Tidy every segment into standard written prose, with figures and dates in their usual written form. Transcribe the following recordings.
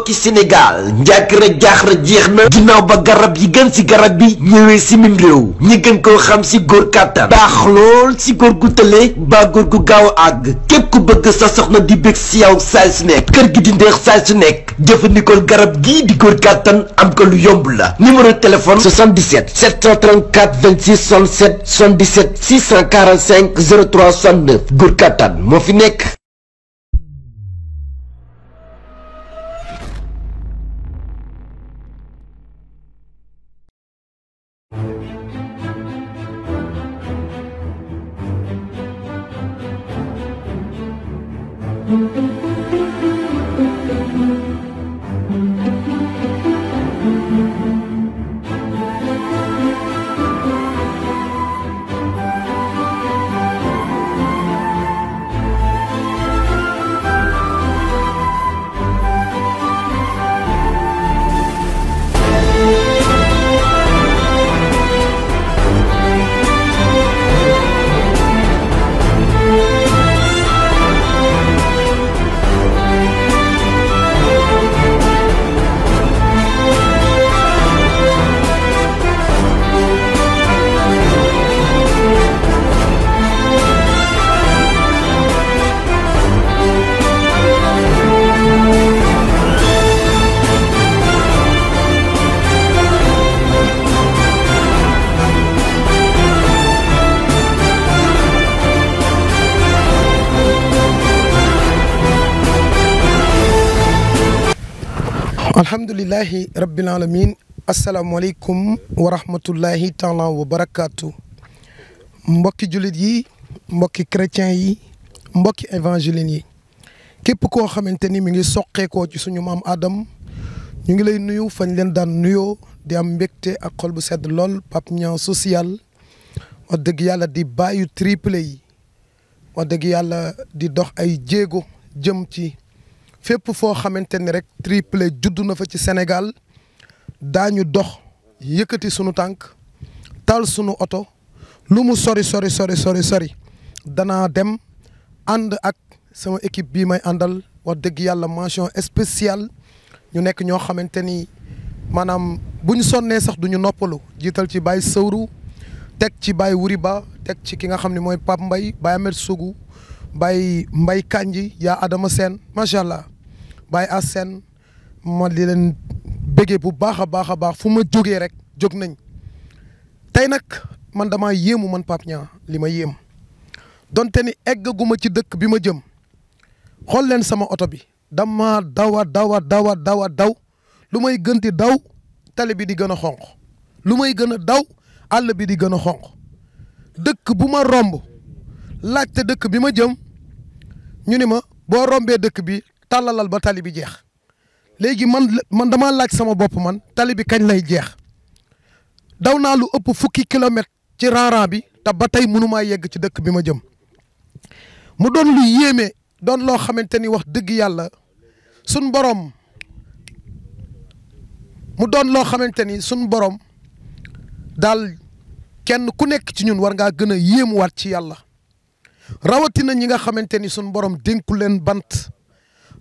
mbokki Sénégal njàkkare jaaxara jeex na ginnaaw ba garab yi gën ci garab bi ñëwee ci mim réew ñi gën koo xam ci góor kàttan baax lool ci góor gu tële ba góor gu gaaw a àgg képp ku bëgg sa soxna di bég ci yow saay su nekk kër gi di ndeex saay su nekk jëfandikool garab gii di góor kàttan am ko lu yomb la numéro téléphone 77 734 26 67 77 645 03 69 góor kàttan moo fi nekk. alhamdulillahi rabbil alamin asalaamaaleykum wa rahmatullahi taala wa barakaatu mbokki jullit yi mbokki chrétien yi mbokki évangélique yi képp koo xamante ni mi ngi soqeekoo ci suñu maam Adam ñu ngi lay nuyu fañ leen daan nuyoo di am mbégte ak xol bu sedd lool Pape Niang social wax dëgg yàlla di bàyyu triplé yi wax dëgg yàlla di dox ay jéego jëm ci fépp foo xamante ni rek triplé judd na fa ci Sénégal daañu dox yëkkati sunu tànk taal sunu oto lu mu sori danaa dem ànd ak sama équipe bii may àndal wax dëgg yàlla mention spéciale ñu nekk ñoo xamante ni maanaam bu ñu sonnee sax du ñu noppalu jiital ci Baye Sawru teg ci Baye Wuri Ba teg ci ki nga xam ne mooy Pape Mbaye Baye Ahmed Sougou Baye Mbaye Kanji yaa Adama Sène macha allah. Baye Assène ma di leen bëggee bu baax a baax fu ma jógee rek jóg nañ tey nag man damaa yéemu man Pape Niang li ma yéem donte ni eggaguma ci dëkk bi ma jëm xool leen sama oto bi dama daw lu may gën di daw tali bi di gën a xonq lu may gën a daw àll bi di gën a xonq dëkk bu ma romb laajte dëkk bi ma jëm ñu ni ma boo rombee dëkk bi tàllalal ba tali bi jeex léegi man damaa laaj sama bopp man tali bi kañ lay jeex daw naa lu ëpp fukki kilomètre ci rang-rang bi te ba tey mënumaa yegg ci dëkk bi ma jëm mu doon lu yéeme doon loo xamante ni wax dëgg yàlla suñ borom mu doon loo xamante ni suñ borom daal kenn ku nekk ci ñun war ngaa gën a yéemuwaat ci yàlla rawatina ñi nga xamante ni suñ borom dénku leen bant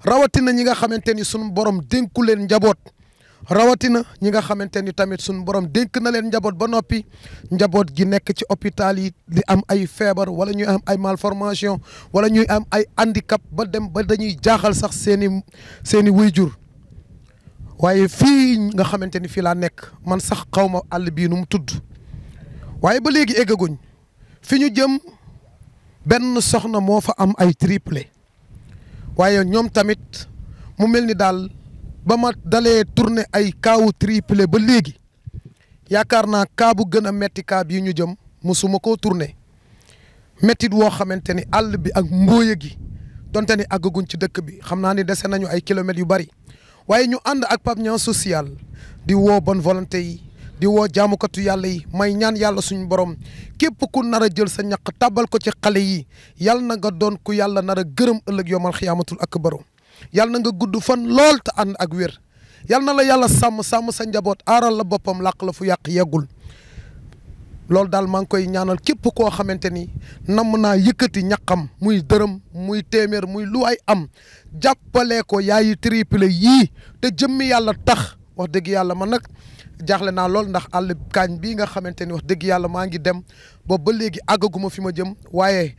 rawatina ñi nga xamante ni sunu borom dénku leen njaboot rawatina ñi nga xamante ni tamit sunu borom dénk na leen njaboot ba noppi njaboot gi nekk ci hôpital yi di am ay feebar wala ñuy am ay malformation wala ñuy am ay handicap ba dem ba dañuy jaaxal sax seeni waajur waaye fii nga xamante ni fii laa nekk man sax xaw ma àll bii nu mu tudd waaye ba léegi eggaguñ fi ñu jëm benn soxna moo fa am ay triplé waaye ñoom tamit mu mel ni daal ba ma dalee tourner ay kaawu triplé ba léegi yaakaar naa kaa bu gën a metti kaa bii ñu jëm musuma koo tourner mettit woo xamante ni àll bi ak mbooya gi donte ni àggaguñ ci dëkk bi xam naa ni dese nañu ay kilomètres yu bari waaye ñu ànd ak Pape Niang social di woo bonne volonté yi di woo jaamukatu yàlla yi may ñaan yàlla suñu borom képp ku nar a jël sa ñaq tàbbal ko ci xale yi yàlla na nga doon ku yàlla nar a gërëm ëllëg yomal xiyaamatul akbar yàlla na nga gudd fan lool te ànd ak wér yàlla na la yàlla sàmm sa njaboot aaral la boppam làq la fu yàq yeggul loolu daal maa ngi koy ñaanal képp koo xamante ni namm naa yëkkati ñaqam muy dërëm muy téeméer muy lu ay am jàppale ko yaayi triplé yii te jëmmi yàlla tax wax dëgg yàlla man nag jaaxle naa lool ndax àll kaañ bii nga xamante ni wax dëgg yàlla maa ngi dem boobu ba léegi àggaguma fi ma jëm waaye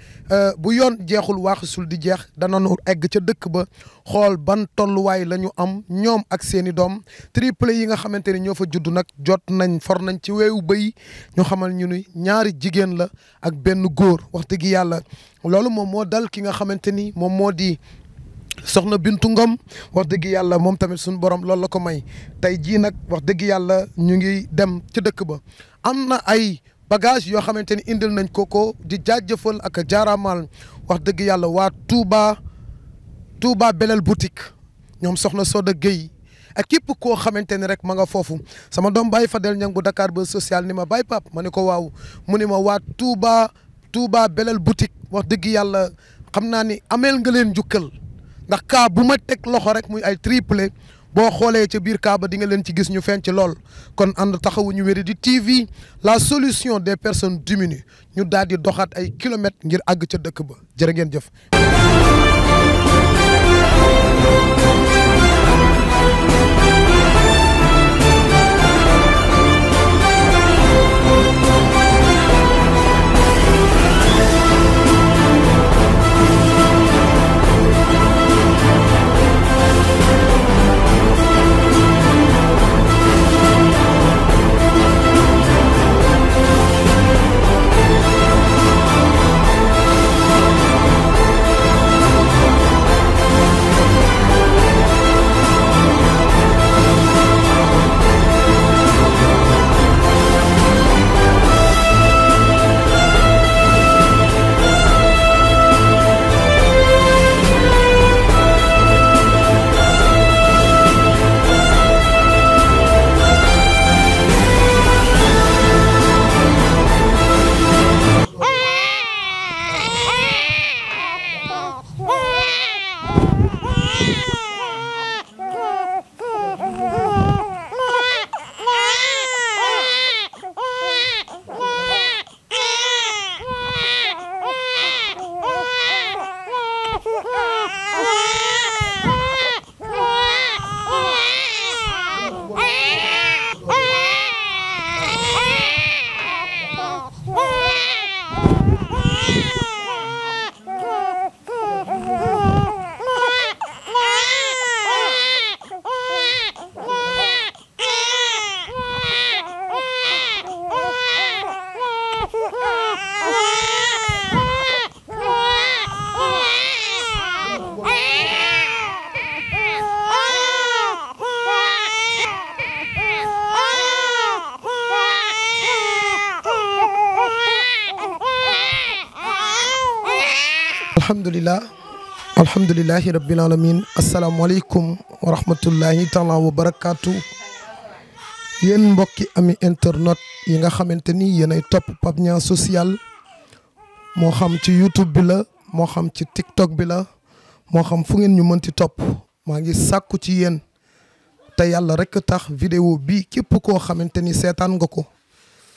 bu yoon jeexul waaxisul di jeex danañu egg ca dëkk ba xool ban tolluwaay la ñu am ñoom ak seeni doom triplé yi nga xamante ni ñoo fa judd nag jot nañ for nañ ci weewu bëy ñu xamal ñu ni ñaari jigéen la ak benn góor wax dëgg yàlla loolu moom moo dal ki nga xamante ni moom moo di soxna Bintu Ngom wax dëgg yàlla moom tamit suñu borom loolu la ko may tey jii nag wax dëgg yàlla ñu ngi dem ci dëkk ba am na ay bagage yoo xamante ni indil nañ ko di jaajëfal ak jaaraamal wax dëgg yàlla waa Touba Belel boutique ñoom soxna Soda Gueye ak képp koo xamante ni rek ma nga foofu sama doom Baye Fadel Niang bu Dakar ba social ni ma Baye Pape ma ne ko waaw mu ni ma waa Touba Belel boutique wax dëgg yàlla xam naa ni ameel nga leen njukkal ndax kaa bu ma teg loxo rek muy ay triplé boo xoolee ca biir kaa ba di nga leen ci gis ñu feeñ ci lool kon ànd taxawuñu Wéridi TV la solution des personnes diminues ñu daal di doxaat ay kilomètres ngir àgg ca dëkk ba jërë ngeen jëf. alhamdulillahi rabbil alamin asalaamaaleykum wa rahmatullahi taala wa barakaatu yéen mbokki ami internet yi nga xamante ni yéenay topp Pape Niang social moo xam ci YouTube bi la moo xam ci TikTok bi la moo xam fu ngeen ñu mënti topp maa ngi sàkku ci yéen te yàlla rek tax vidéo bi képp koo xamante ni seetaan nga ko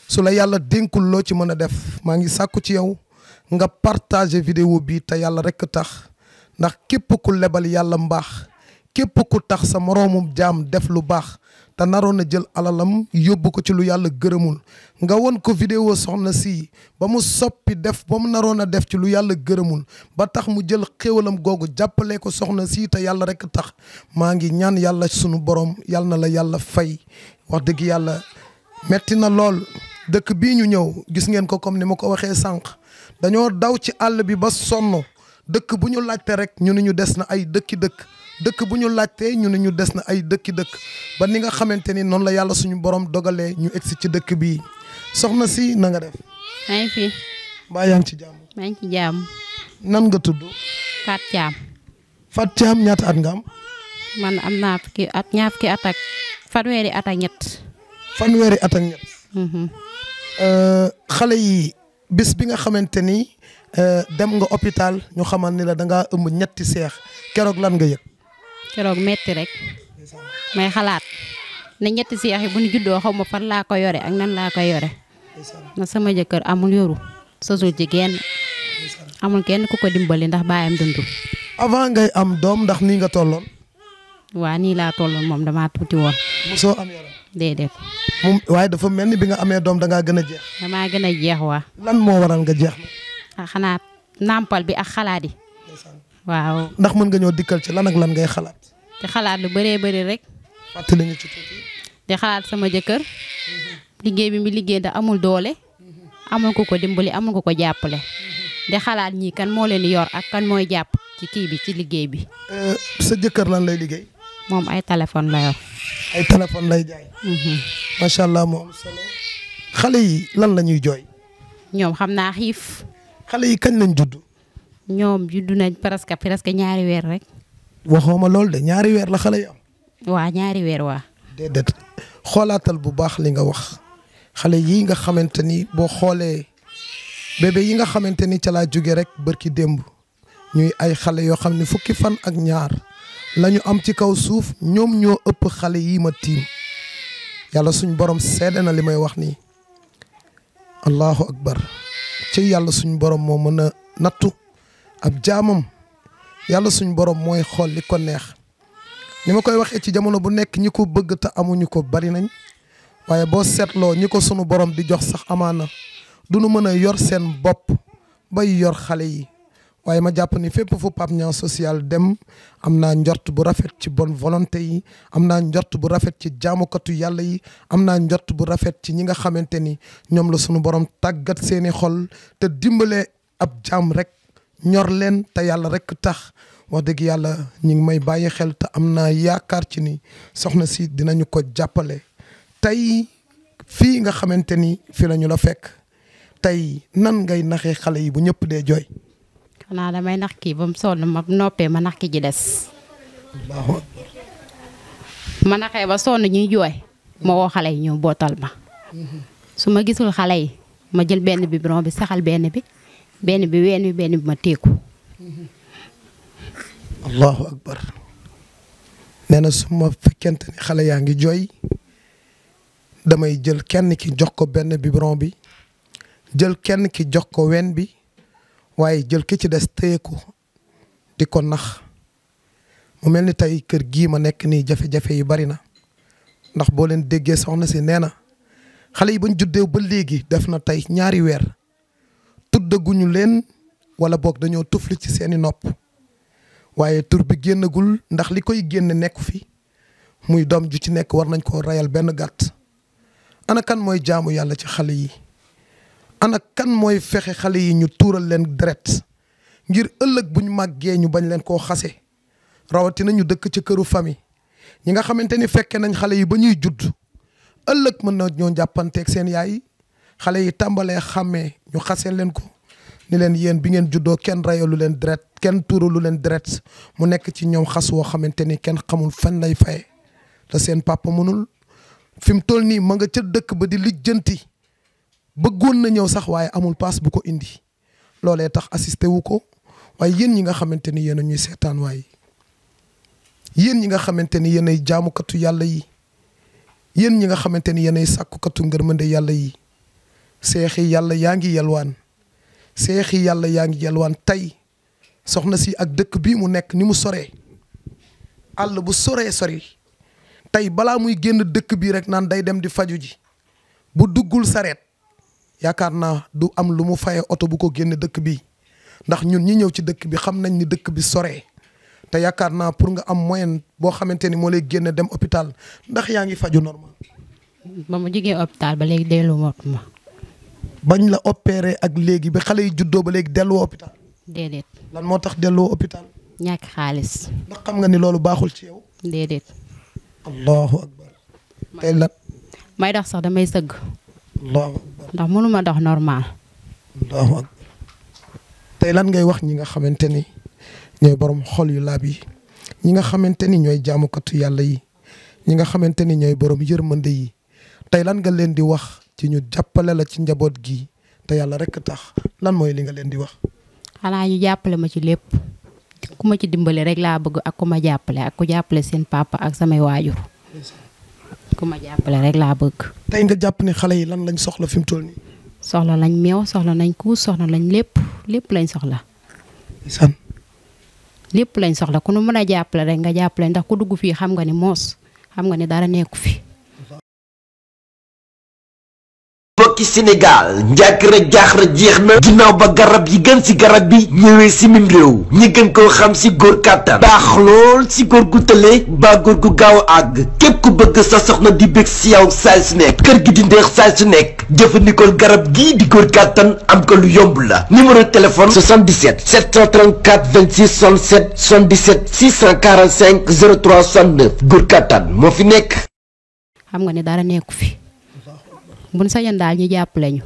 su la yàlla dénkul loo ci mën a def maa ngi sàkku ci yow nga partager vidéo bi te yàlla rek tax ndax képp ku lebal yàlla mbaax képp ku tax sa moroomum jaam def lu baax te naroon a jël alalam yóbbu ko ci lu yàlla gërëmul nga won ko vidéo soxna si ba mu soppi def ba mu naroon a def ci lu yàlla gërëmul ba tax mu jël xéwalam googu jàppale ko soxna si te yàlla rek tax maa ngi ñaan yàlla sunu borom yàlla na la yàlla fay wax dëgg yàlla metti na lool dëkk bii ñu ñëw gis ngeen ko comme ni ma ko waxee sànq dañoo daw ci àll bi ba sonn dëkk bu ñu laajte rek ñu ne ñu des na ay dëkk bu ñu laajtee ñu ne ñu des na ay dëkk ba ni nga xamante ni noonu la yàlla suñu borom dogalee ñu egsi ci dëkk bi soxna si na nga def. maa ngi fi. mbaa yaa ngi ci jàmm. maa ngi ci jàmm. nan nga tudd. Fat Thiam. Fat Thiam ñaata at nga am. man am naa ñaar fukki at ak fanweeri at ak ñett. fanweeri at ak ñett. xale yi bis bi nga xamante ni dem nga hôpital ñu xamal ni la da ngaa ëmb ñetti seex keroog lan nga yëg. keroog metti rek may xalaat ne ñetti seex yi bu ñu juddoo xaw ma fan laa ko yore ak nan laa ko yore na sama jëkkër amul yoru sosul ci kenn amul kenn ku ko dimbali ndax baayam dundul. avant ngay am doom ndax nii nga tolloon. waa nii laa tolloon moom damaa tuuti woon. mosoo am yaram. déedéet. moom waaye dafa mel ni bi nga amee doom da ngaa gën a jeex. damaa gën a jeex waa. lan moo waral nga jeex. xanaa nàmpal bi ak xalaat yi. waaw. ndax mën nga ñoo dikkal ci lan ak lan ngay xalaat. di xalaat lu bëree bëri rek. fàttali ñu ci tuuti. di xalaat sama jëkkër. liggéey bi mi liggéey da amul doole. amul ku ko dimbali amul ku ko jàppale. di xalaat ñii kan moo leen yor ak kan mooy jàpp ci kii bi ci liggéey bi. sa jëkkër lan lay liggéey. moom ay téléphone la yor. ay téléphone lay jaay. macha allah moom solo. xale yi lan la ñuy jooy. ñoom xam naa xiif. xale yi kañ lañ judd. ñoom juddu nañ presque ñaari weer rek. waxoo ma lool de ñaari weer la xale yi am. waa ñaari weer waa. déedéet xoolaatal bu baax li nga wax xale yii nga xamante ni boo xoolee bébé yi nga xamante ni ca laa jóge rek bërki démb ñuy ay xale yoo xam ne fukki fan ak ñaar la ñu am ci kaw suuf ñoom ñoo ëpp xale yii ma tiim yàlla suñ borom seede na li may wax nii allahu akbar ci yàlla suñ borom moo mën a nattu ab jaamam yàlla suñ borom mooy xool li ko neex ni ma koy waxee ci jamono bu nekk ñi ko bëgg te amuñu ko bari nañ waaye boo seetloo ñi ko sunu borom di jox sax amaana du nu mën a yor seen bopp bay yor xale yi waaye ma jàpp ni fépp fu Pape Niang social dem am naa njort bu rafet ci bonne volonté yi am naa njort bu rafet ci jaamukatu yàlla yi am naa njort bu rafet ci ñi nga xamante ni ñoom la sunu borom tàggat seeni xol te dimbale ab jaam rek ñor leen te yàlla rek tax wax dëgg yàlla ñu ngi may bàyyi xel te am naa yaakaar ci ni soxna si dinañu ko jàppale tey fii nga xamante ni fi la ñu la fekk tey nan ngay naxee xale yi bu ñëpp dee jooy. xanaa damay nax kii ba mu sonn ma noppee ma nax ki ji des. allahu akbar. ma naxee ba sonn ñuy jooy ma woo xale yi ñëw bootal ma. su ma gisul xale yi ma jël benn bi biberon bi saxal benn bi ween bi benn bi ma teeku. allahu akbar. nee na su ma fekkente ni xale yaa ngi jooy damay jël kenn ki jox ko benn biberon bi jël kenn ki jox ko ween bi waaye jël ki ci des téye ko di ko nax mu mel ni tey kër gii ma nekk nii jafe-jafe yi bari na ndax boo leen déggee soxna si nee na xale yi bañ juddee ba léegi def na tey ñaari weer tuddaguñu leen wala boog dañoo tufli ci seeni nopp waaye tur bi génnagul ndax li koy génne nekku fi muy doom ju ci nekk war nañ koo rayal benn gàtt ana kan mooy jaamu yàlla ci xale yi ana kan mooy fexe xale yi ñu tuural leen deret ngir ëllëg buñ màggee ñu bañ leen koo xase rawatina ñu dëkk ci këru famille ñi nga xamante ni fekke nañ xale yi ba ñuy judd ëllëg mën na ñoo jàppanteeg seen yaay xale yi tàmbalee xàmmee ñu xasee leen ko ni leen yéen bi ngeen juddoo kenn rayalu leen deret kenn tuuralu leen deret mu nekk ci ñoom xas woo xamante ni kenn xamul fan lay faye te seen papa mënul fi mu toll nii ma nga ca dëkk ba di lijjanti bëggoon na ñëw sax waaye amul paas bu ko indi loolee tax assisté wu ko waaye yéen ñi nga xamante ni yéen a ñuy seetaan waaye yéen ñi nga xamante ni yéen ay jaamukatu yàlla yi yéen ñi nga xamante ni yéen ay sàkkukatu ngërmande yàlla yi seexi yàlla yaa ngi yalwaan seexi yàlla yaa ngi yalwaan tey soxna si ak dëkk bii mu nekk ni mu soree àll bu soree sori tey balaa muy génn dëkk bii rek naan day dem di faju ji bu duggul sareet yaakaar naa du am lu mu faye oto bu ko génne dëkk bi ndax ñun ñi ñëw ci dëkk bi xam nañ ni dëkk bi soree te yaakaar naa pour nga am moyen boo xamante ni moo lay génne dem hôpital ndax yaa ngi faju normal. ba mu jógee hôpital ba léegi dellu ma. bañ la opéré ak léegi ba xale yi juddoo ba léegi delluwoo hôpital. déedéet. lan moo tax delluwoo hôpital. ñàkk xaalis. ndax xam nga ni loolu baaxul ci yow. déedéet. allahu akbar. tey lan. may dox sax damay sëgg. allahu akbar. ndax mënuma dox normal. allahu akbar. tey lan ngay wax ñi nga xamante ni ñooy borom xol yu laab yi ñi nga xamante ni ñooy jaamukatu yàlla yi ñi nga xamante ni ñooy borom yërmande yi tey lan nga leen di wax ci ñu jàppale la ci njaboot gi te yàlla rek tax lan mooy li nga leen di wax. xanaa ñu jàppale ma ci lépp ku ma ci dimbale rek laa bëgg ak ku ma jàppale ak ku jàppale seen papa ak samay waajur ku ma jàppale rek laa bëgg. tey nga jàpp ni xale yi lan lañ soxla fi mu toll nii. soxla lañ meew soxla nañ kuus soxla lañ lépp lañ soxla. san lépp lañ soxla ku nu mën a jàppale rek nga jàppale ndax ku dugg fii xam nga ni moos xam nga ni dara nekku fi. mbokki Sénégal njàkkare jaaxle jeex na ginnaaw ba garab yi gën ci garab bi ñëwee ci mim réew ñi gën koo xam ci góor kàttan baax lool ci góor gu tële ba góor gu gaaw àgg képp ku bëgg sa soxna di bég ci yow saay su nekk kër gi di ndeex saay su nekk jëfandikool garab gii di góor kàttan am ko lu yomb la numéro téléphone 77 734 26 67 77 645 03 69 góor kàttan moo fi nekk. xam nga ni dara nekku fi. buñ sañoon daal ñu jàppale ñu.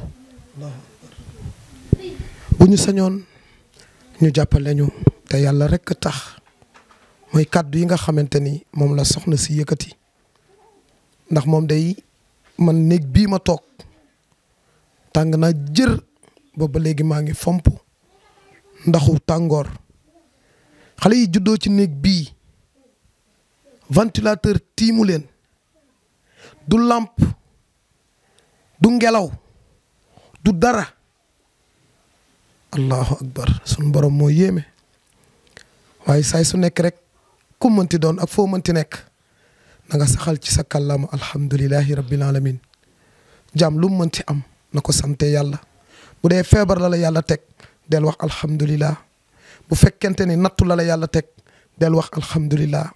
bu ñu sañoon ñu jàppale ñu te yàlla rekk tax mooy kàddu yi nga xamante ni moom la soxna si yëkkati ndax moom day man néeg bii ma toog tàng naa jër ba léegi maa ngi fomp ndaxu tàngoor xale yi juddoo ci néeg bii ventilateur tiimu leen du làmp du ngelaw du dara allahu akbar sunu borom moo yéeme waaye saay su nekk rek ku mënti doon ak foo mënti nekk na nga saxal ci sa kàllaama alhamdulilahi rabbil alamin jàmm lu mu mënti am na ko sante yàlla bu dee feebar la yàlla teg del wax alhamdulilah bu fekkente ni nattu la yàlla teg del wax alhamdulilah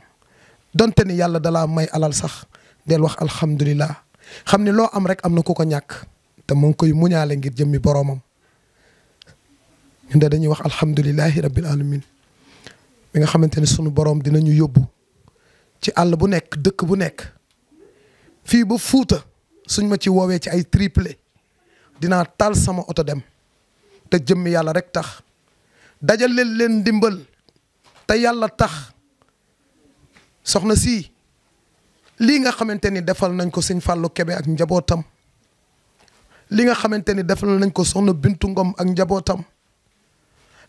donte ni yàlla dalaa may alal sax del wax alhamdulilah xam ne loo am rek am na ku ko ñàkk te mu ngi koy muñaale ngir jëmmi boroomam ñun de dañuy wax alhamdulilahi rabbil alamin mi nga xamante ne sunu boroom dinañu yóbbu ci àll bu nekk dëkk bu nekk fii ba Fuuta suñ ma ci woowee ci ay triplé dinaa taal sama oto dem te jëmmi yàlla rek tax dajal leen ndimbal te yàlla tax soxna si lii nga xamante ni defal nañ ko sëñ Fallou Kébé ak njabootam li nga xamante ni defal nañ ko soxna Bintu Ngom ak njabootam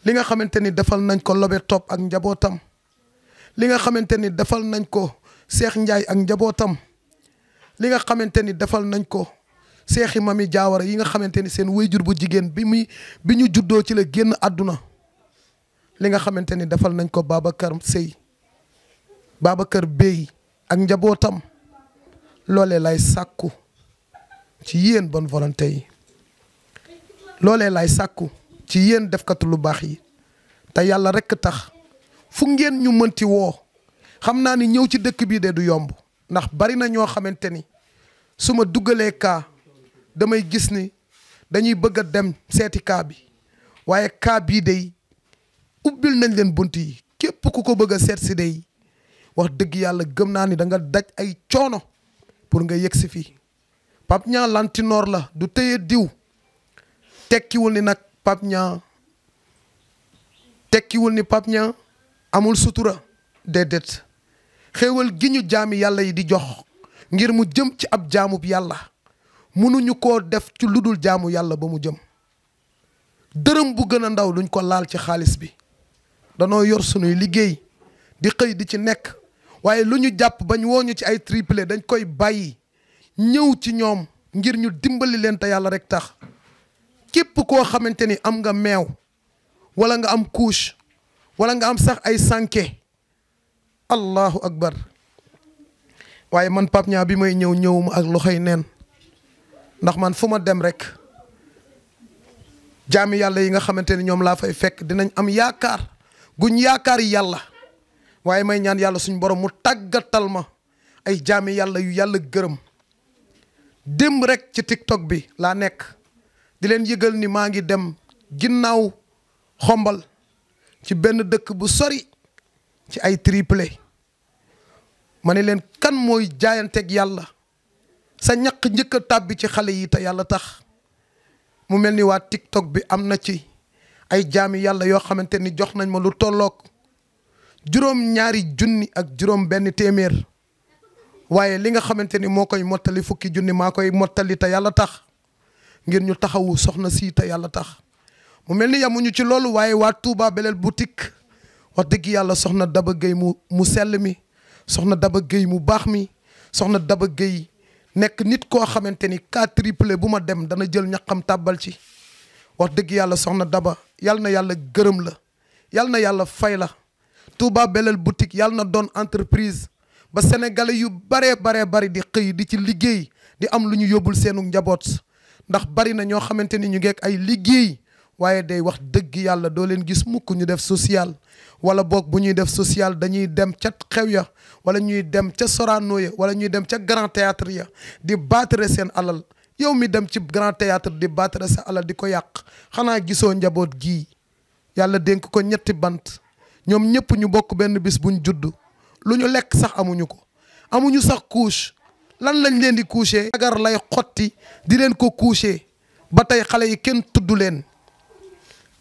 li nga xamante ni defal nañ ko Lobe Top ak njabootam li nga xamante ni defal nañ ko Cheikh Ndiaye ak njabootam li nga xamante ni defal nañ ko Cheikhi Mami Diawara yi nga xamante ni seen wayjur bu jigéen bi ñu juddoo ci la génn àdduna li nga xamante ni defal nañ ko Babacar Sey Babacar Bey ak njabootam loolee lay sàkku ci yéen bonne volonté yi loolee lay sàkku ci yéen defkatu lu baax yi te yàlla rekk tax fu ngeen ñu mënti woo xam naa ni ñëw ci dëkk bii de du yomb ndax bari na ñoo xamante ni su ma duggalee kaa damay gis ni dañuy bëgg a dem seeti kaa bi waaye kaa bii day ubbil nañ leen bunt yi képp ku ko bëgg a seet si day wax dëgg yàlla gëm naa ni da nga daj ay coono pour nga yegg si fii Pape Niang lantinoor la du tëye diw tekkiwul ni nag Pape Niang tekkiwul ni Pape Niang amul sutura déedéet xéewal gi ñu jaami yàlla yi di jox ngir mu jëm ci ab jaamub yàlla mënuñu koo def ci lu dul jaamu yàlla ba mu jëm dërëm bu gën a ndaw luñ ko laal ci xaalis bi danoo yor sunuy liggéey di xëy di ci nekk waaye lu ñu jàpp bañ woo ñu ci ay triplé dañ koy bàyyi ñëw ci ñoom ngir ñu dimbali leen te yàlla rek tax képp koo xamante ni am nga meew wala nga am couche wala nga am sax ay sànke allahu akbar waaye man Pape Niang bi may ñëwuma ak loxoy neen ndax man fu ma dem rek jaami yàlla yi nga xamante ni ñoom laa fay fekk dinañ am yaakaar guñ yaakaar yàlla waaye may ñaan yàlla suñ borom mu tàggatal ma ay jaami yàlla yu yàlla gërëm démb rek ci TikTok bi laa nekk di leen yëgal ni maa ngi dem ginnaaw xombal ci benn dëkk bu sori ci ay triplé ma ne leen kan mooy jaayanteeg yàlla sa ñaq njëkk a tàbbi ci xale yi te yàlla tax mu mel ni waa TikTok bi am na ci ay jaami yàlla yoo xamante ni jox nañ ma lu tolloog $2,000 ak $1,000 waaye li nga xamante ni moo koy mottali $10,000 maa koy mottali te yàlla tax ngir ñu taxawu soxna si te yàlla tax mu mel ni yamuñu ci loolu waaye waa Touba Belel boutique wax dëgg yàlla soxna Daba Gueye mu sell mi soxna Daba Gueye mu baax mi soxna Daba Gueye nekk nit koo xamante ni cas triplé bu ma dem dana jël ñaqam tàbbal ci wax dëgg yàlla soxna Daba yal na yàlla gërëm la yal na yàlla fay la Touba Belel boutique yal na doon entreprise ba sénégalais yu baree bari di xëy di ci liggéey di am lu ñu yóbbul seenu njaboot ndax bari na ñoo xamante ni ñu ngeek ay liggéey waaye day wax dëgg yàlla doo leen gis mukk ñu def social wala boog bu ñuy def social dañuy dem ca xew ya wala ñuy dem ca Sorano ya wala ñuy dem ca grand théâtre ya di battre seen alal yow mi dem ci grand théâtre di battre sa alal di ko yàq xanaa gisoo njaboot gii yàlla dénk ko ñetti bant ñoom ñëpp ñu bokk benn bis buñ judd lu ñu lekk sax amuñu ko amuñu sax couche lan lañ leen di coucher agar lay xotti di leen ko coucher ba tey xale yi kenn tudd leen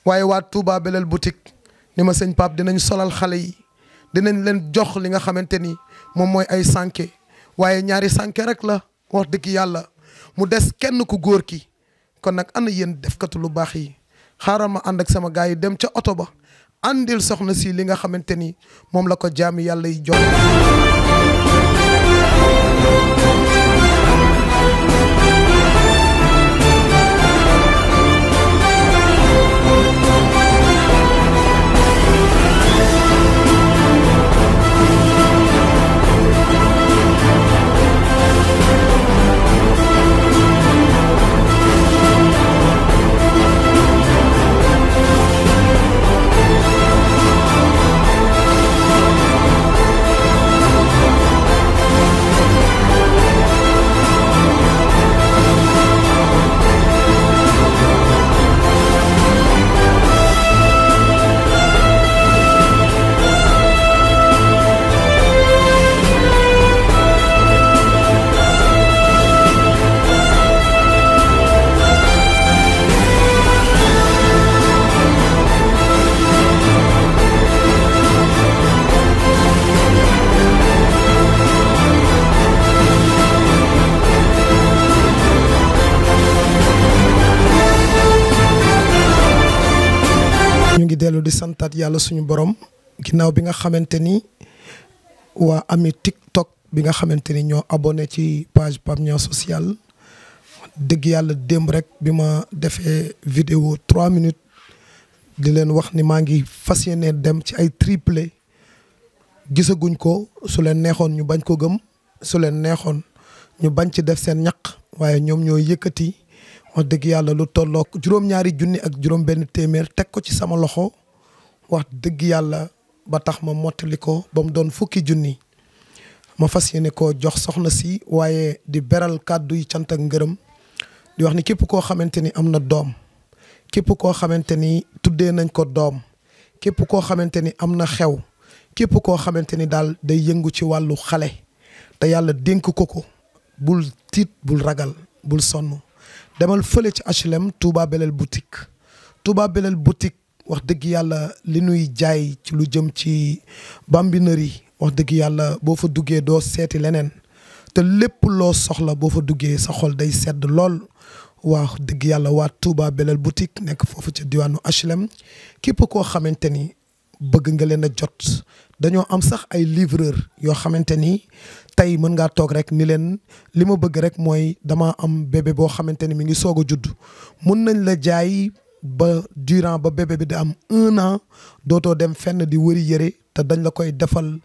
waaye waa Touba Belel boutique ni ma sëñ Pape dinañ solal xale yi dinañ leen jox li nga xamante ni moom mooy ay sànke waaye ñaari sànke rek la wax dëgg yàlla mu des kenn ku góor ki kon nag ana yéen defkatu lu baax yi xaaral ma ànd ak sama gars yi dem ca oto ba àndil soxna si li nga xamante ni moom la ko jaami yàlla yi jox dellu di santaat yàlla suñu borom ginnaaw bi nga xamante ni waa ami TikTok bi nga xamante ni ñoo abonné ci page Pape Niang Social dëgg yàlla démb rek bi ma defee vidéo 3 minutes di leen wax ni maa ngi fas yéene dem ci ay triplé gisaguñ ko su leen neexoon ñu bañ ko gëm su leen neexoon ñu bañ ci def seen ñaq waaye ñoom ñoo yëkkati wax dëgg yàlla lu tollook juróom-ñaari junni ak juróom-benn téeméer teg ko ci sama loxo wax dëgg yàlla ba tax ma mottali ko ba mu doon fukki junni ma fas yéene koo jox soxna si waaye di beral kàddu yi cant ak ngërëm di wax ni képp koo xamante ni am na doom képp koo xamante ni tuddee nañ ko doom képp koo xamante ni am na xew képp koo xamante ni daal day yëngu ci wàllu xale te yàlla dénk ko bul tiit bul ragal bul sonn demal fële ci HLM Touba Belel boutique Touba Belel boutique wax dëgg yàlla li nuy jaay ci lu jëm ci bambinerie wax dëgg yàlla boo fa duggee doo seeti leneen te lépp loo soxla boo fa duggee sa xol day sedd lool wax dëgg yàlla waa Touba Belel boutique nekk foofu ci diwaanu HLM képp koo xamante ni bëgg nga leen a jot dañoo am sax ay livreur yoo xamante ni tey mën ngaa toog rek ni leen li ma bëgg rek mooy dama am bébé boo xamante ni mi ngi soog a judd mun nañ la jaay ba durant ba bébé bi di am 1 an dootoo dem fenn di wëri yëre te dañ la koy defal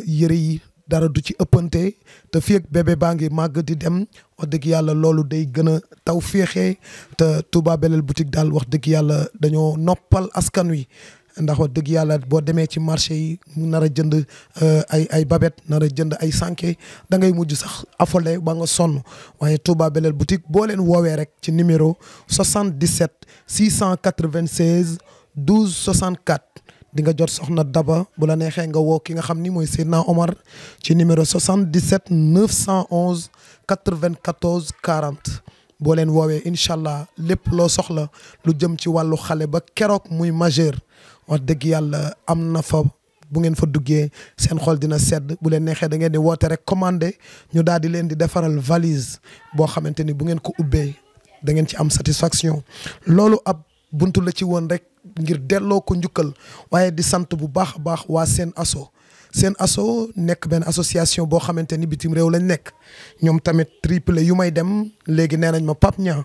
yëre yi dara du ci ëppante te fii ak bébé baa ngi màgg di dem wax dëgg yàlla loolu day gën a taw féexee te Touba Belel boutique daal wax dëgg yàlla dañoo noppal askan wi ndax wax dëgg yàlla boo demee ci marché yi nar a jënd ay babette nar a jënd ay sànke da ngay mujj sax affolé ba nga sonn waaye Touba Belel boutique boo leen woowee rek ci numéro 77 696 12 64 di nga jot soxna Daba bu la neexee nga woo ki nga xam ni mooy Seydina Omar ci numéro 77 911 94 40 boo leen woowee incha allah lépp loo soxla lu jëm ci wàllu xale ba keroog muy majeur wax dëgg yàlla am na fa bu ngeen fa duggee seen xol dina sedd bu leen neexee da ngeen di woote rek commandé ñu daal di leen di defaral valise boo xamante ni bu ngeen ko ubbee da ngeen ci am satisfaction loolu ab buntu la ci woon rek ngir delloo ko njukkal waaye di sant bu baax a baax waa seen aso seen asso nekk benn association boo xamante ni bitim réew lañ nekk ñoom tamit triplé yu may dem léegi nee nañ ma Pape Niang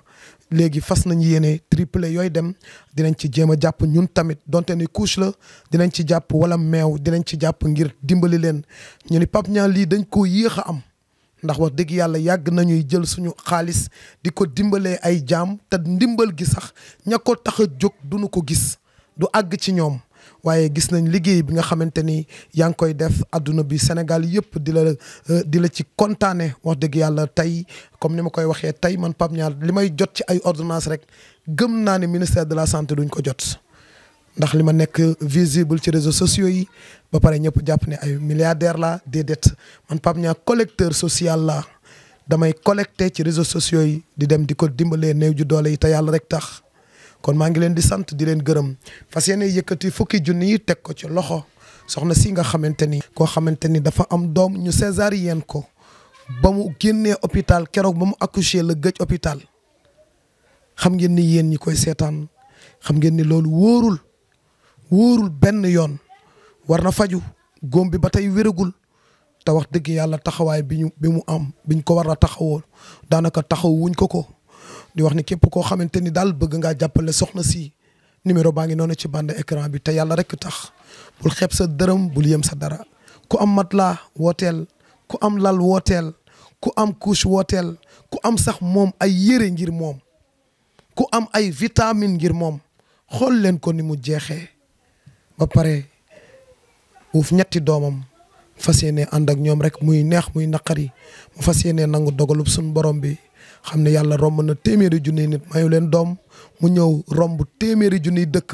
léegi fas nañ yéene triplé yooyu dem dinañ ci jéem a jàpp ñun tamit donte ni couche la dinañ ci jàpp wala meew dinañ ci jàpp ngir dimbali leen ñu ni Pape Niang lii dañ koo yéex a am ndax wax dëgg yàlla yàgg nañuy jël suñu xaalis di ko dimbalee ay jaam te ndimbal gi sax ña ko tax a jóg duñu ko gis du àgg ci ñoom waaye gis nañ liggéey bi nga xamante ni yaa ngi koy def adduna bi Sénégal yëpp di la ci kontaane wax dëgg yàlla tey comme ni ma koy waxee tey man Pape Niang li may jot ci ay ordonnance rek gëm naa ne ministère de la santé duñ ko jot ndax li ma nekk visible ci réseaux sociaux yi ba pare ñëpp jàpp ne ay milliardaire la déedéet man Pape Niang collecteur social la damay collecté ci réseaux sociaux yi di dem di ko dimbalee néew ju doole yi te yàlla rek tax kon maa ngi leen di sant di leen gërëm fas yéene yëkkati fukki junni yi teg ko ci loxo soxna si nga xamante ni koo xamante ni dafa am doom ñu césarienne ko ba mu génnee hôpital keroog ba mu accouché la gëj hôpital xam ngeen ni yéen ñi koy seetaan xam ngeen ni loolu wóorul benn yoon war na faju góom bi ba tey wéragul te wax dëgg yàlla taxawaay bi mu am biñ ko war a taxawoo daanaka taxaw wuñ ko di wax ni képp koo xamante ni daal bëgg ngaa jàppale soxna si numéro baa ngi noonu ci bande écran bi te yàlla rek tax bul xeeb sa dërëm bul yem sa dara ku am matelas wooteel ku am lal wooteel ku am couche wooteel ku am sax moom ay yére ngir moom ku am ay vitamine ngir moom xool leen ko ni mu jeexee ba pare uuf ñetti doomam fas yéene ànd ak ñoom rek muy neex muy naqari mu fas yéene nangu dogalub suñu borom bi xam ne yàlla romb na téeméeri junniy nit mayu leen doom mu ñëw romb téeméeri junniy dëkk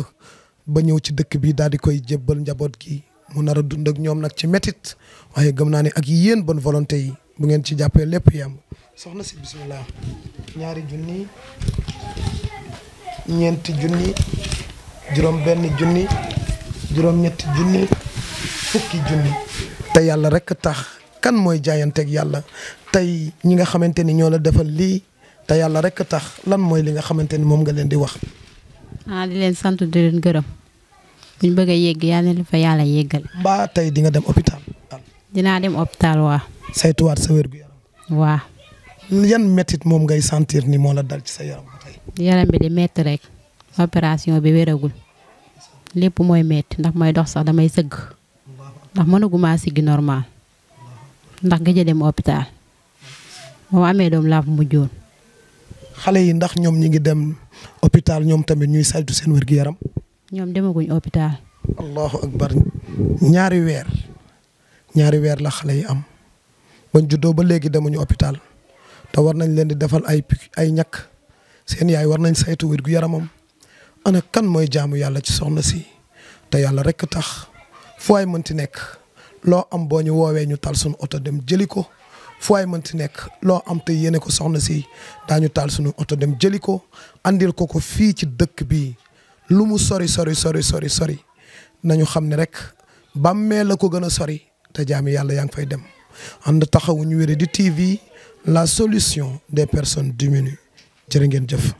ba ñëw ci dëkk bi daal di koy jébbal njaboot gi mu nar a dund ak ñoom nag ci métit waaye gëm naa ne ak yéen bonne volonté yi bu ngeen ci jàppee lépp yemb soxna si bisimilah ñaari junni ñeenti junni juróom benn junni juróom ñetti junni fukki junni te yàlla rek tax kan mooy jaayanteeg yàlla tey ñi nga xamante ni ñoo la defal lii te yàlla rek tax lan mooy li nga xamante ni moom nga leen di wax. di leen sant di leen gërëm buñ bëgg a yegg yàlla na fa yàlla yeggal. mbaa tey di nga dem hôpital. dinaa dem hôpital waa. saytuwaat sa wér gu yaram. waa. yan métit moom ngay sentir ni moo la dal ci sa yaram ba tey. yaram bi di métti rek opération bi wéragul lépp mooy métti ndax mooy dox sax damay sëgg ndax mënaguma siggi normal ndax nga dem hôpital moo amee doom laa fa mujjoon. xale yi ndax ñoom ñi ngi dem hôpital ñoom tamit ñuy saytu seen wér gu yaram. ñoom demaguñ hôpital. allahu akbar ñaari weer la xale yi am bañ juddoo ba léegi demuñu hôpital te war nañ leen di defal ay ñàkk seen yaay war nañ saytu wér gu yaramam ana kan mooy jaamu yàlla ci soxna si te yàlla rek tax fu ay mënti nekk loo am boo ñu woowee ñu tal suñu oto dem jëli ko fu ay mënti nekk loo am te yéene ko soxna si daañu taal suñu oto dem jëli ko andil ko fii ci dëkk bi lu mu sori nañu xam ne rek bàmmee la ko gën a sori te jaami yàlla yaa ngi fay dem ànd taxawu ñu Wéradi TV la solution des personnes diminues jërë ngeen jëf.